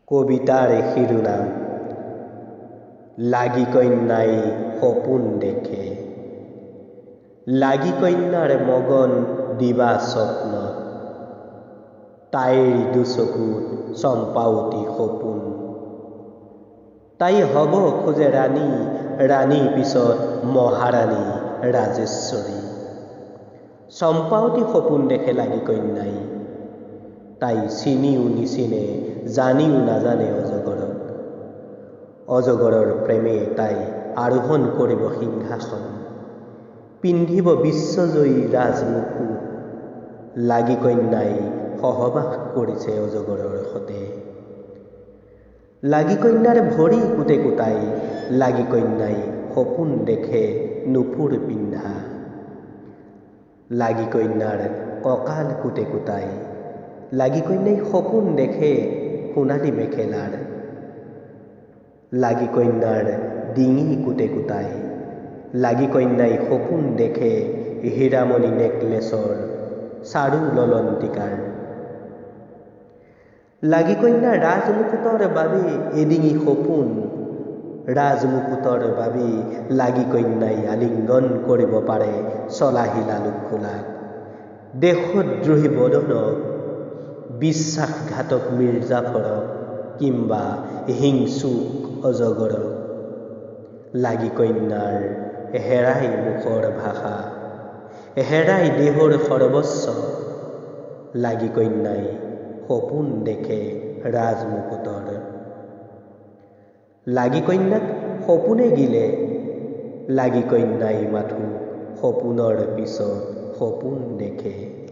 কবিতাৰ শিৰোনাম লাগি কন্যাই সপোন দেখে। লাগি কন্যাৰ মগন দিবা স্বপ্নত, তাইৰ দুচকুত চম্পাৱতী সপোন। তাই হ'ব খোজে ৰাণী, ৰাণী পিছত মহাৰাণী ৰাজেশ্বৰী। চম্পাৱতী সপোন দেখে লাগি কন্যাই। তাই চিনিও নিচিনে, জানিও নাজানে অজগৰক। অজগৰৰ প্ৰেমে তাই আৰোহণ কৰিব সিংহাসন, পিন্ধিব বিশ্বজয়ী ৰাজমুকুট। লাগি কন্যাই সহবাস কৰিছে অজগৰৰ সতে। লাগি কন্যাৰ ভৰি কুটে কুটাই লাগি কন্যাই সপোন দেখে নূপুৰ পিন্ধা। লাগি কন্যাৰ কঁকাল কুটে কুটাই লাগি কন্যাই সপোন দেখে সোণালী মেখেলাৰ। লাগি কন্যাৰ ডিঙি কুটে কুটাই লাগি কন্যাই সপোন দেখে হীৰামণি নেকলেচৰ, চাৰু ললন্তিকাৰ। লাগি কন্যাৰ ৰাজমুকুটৰ বাবে এডিঙি সপোন। ৰাজমুকুটৰ বাবে লাগি কন্যাই আলিংগন কৰিব পাৰে চলাহী লালুক খোলাক, দেশদ্ৰোহী বদনক, বিশ্বাসঘাতক মিৰ্জাফৰক কিম্বা হিংসুক অজগৰক। লাগি কন্যাৰ হেৰাই মুখৰ ভাষা, হেৰাই দেহৰ সৰ্বস্ব। লাগি কন্যাই সপোন দেখে ৰাজমুকুটৰ। লাগি কন্যাক সপোনে গিলে, লাগি কন্যাই মাথো সপোনৰ পিছত সপোন দেখে।